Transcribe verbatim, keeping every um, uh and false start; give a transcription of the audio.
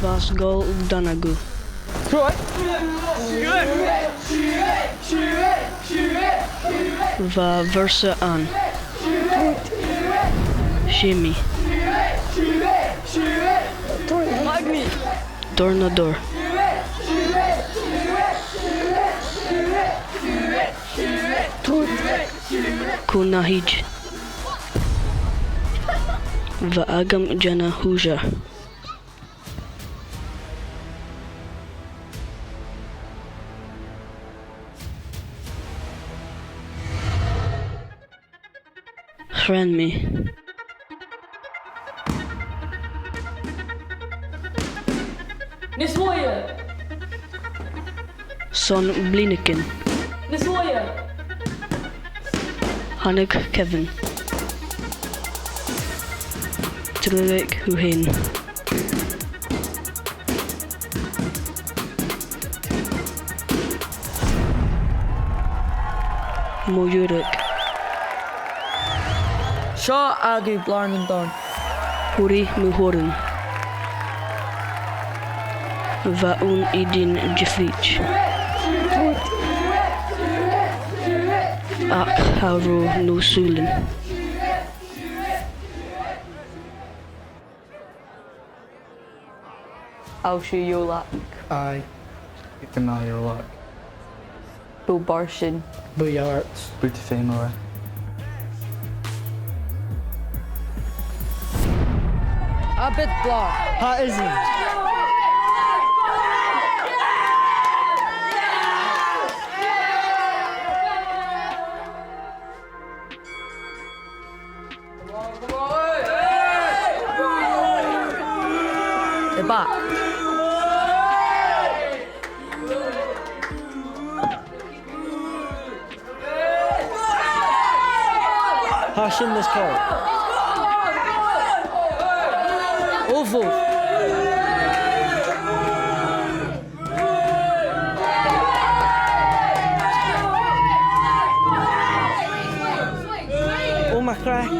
Bha Sgoil Dhonnchadh. Bha Murchadh ann. Seumaidh. Dòrnadh dòr. Cùm na h-ìre. Bha agam dèanamh Hoosier. Chreid mi. Nas luaithe. Son bliadhnaichean. Nas luaithe. Thàinig Kevin. Trobhad thu fhèin. Mo dhùrag. Seo agaibh Blàr nan Dorn. Fhuair mi mo thòrr. Bha ùine dìreach diofraichte. Ach cha robh na sùilean. An robh sibh eòlach? Aye. Bha mi eòlach. Bha barsan. Bha yards. Bha feum air. A bit blàth. Tha esan. They're back. Tha sin nas còir. Oval. Oh, mo chreach.